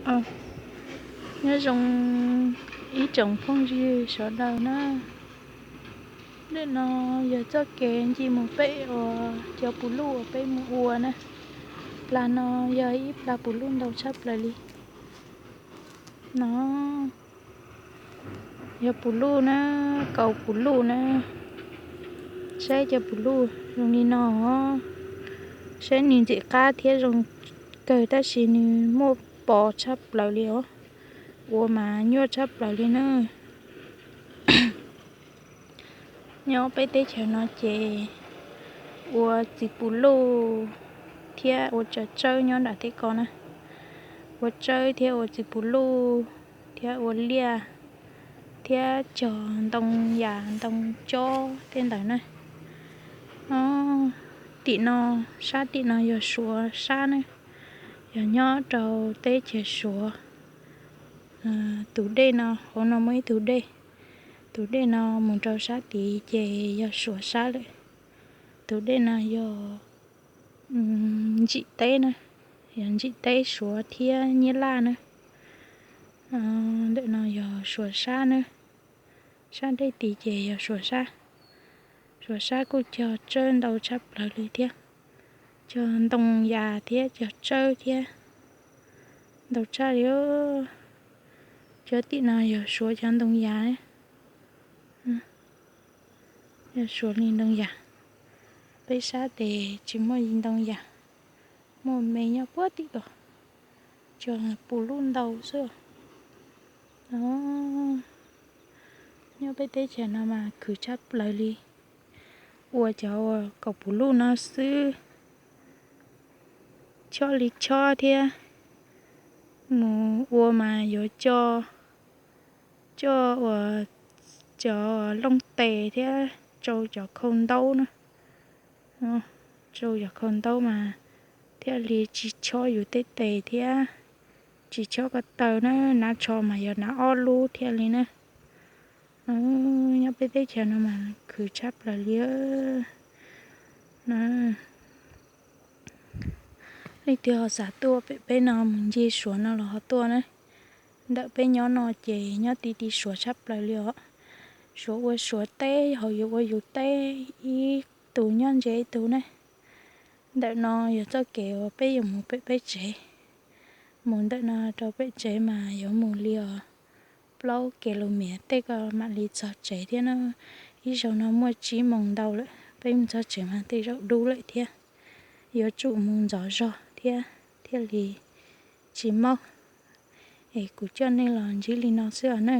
Nyob zoo ib tsoom phooj ywg sawv daws na. Ntawm no yog txoj kev ncig mus pem uas cov puv luj uas peb mus ua na. Plas no yog ib plas puv luj ntau tshaj plaws li no. Yog puv luj na, kaus puv luj na. Saib cov puv luj zoo li no, saib nws ntxim qab thiab zoo kawg tab sis nws muaj pos tshaj plaws li os. Ua mas nyuaj tshaj plaws li na. Nyob peb teb chaws no ces ua txiv puv luj thiab ua tsawb nyob nram tej ko na. Ua tsawb thiab ua txiv puv luj thiab ua liaj thiab cog ntoo yas ntoo cob tej ntawd na. Tim no, sab tim no yog Suav sab na, yog nyob rau teb chaws Suav. Tus dej no, hauv no muaj ib tug dej, tus dej no mus rau sab tid ces yog Suav sab lawm. Tus dej no yog ntsim teb na, yog ntsim teb Suav thiab Nyab Laj na. Ntawm no yog Suav sab na, sab dej tid ces yog Suav sab. Suav sab kuj cog tsawb ntau tshaj plaws li thiab, cog ntoo yas thiab cog tsawb thiab ntau tshaj li. Cov tim no yog Suav cov ntoo yas, yog Suav li ntoo yas. Peb sab tes tsis muaj ntoo yas, muaj me nyob puag tim ko, cog puv luj ntau xwb. Nyob peb teb chaws no mas khwv tshaj plaws li, ua cov uas kaus puv luj no xwb, chob li chob thiab. Mus ua mas yuav coj, coj uas cov looj tes thiab tsau cov khau ntaub na, tsau cov khau ntaub mas thiaj li tsis chob yus tej tes thiab, tsis chob ko taw na, hnav tsho mas yog hnav ob lub thiaj li na. Nyob peb teb chaws no mas khwv tshaj plaws li na. Leej twg ho xav tuaj pem peb no mus ncig Suav no los ho tuaj na. Ntawm peb nyob no ces nyob ti ti Suav tshaj plaws li os. Suav ua Suav teb, hauv yus ua yus teb, ib tus nyob ntse ib tug ne. Ntawm no yog txoj kev uas peb yuav mus pem peb tsev. Mus ntawm no rau pem tsev mas yuav mus li os plaub ki lu miav tej ko mam li txog tsev thiab na. Ib zaug no muaj tsib moos ntau lawm, peb mus txog tsev mas tej zaum dub lawm thiab. Yuav tsum mus ntxov zog thiab thiaj li tsis mob. Es kuv coj nej los ntsib li no xwb os na.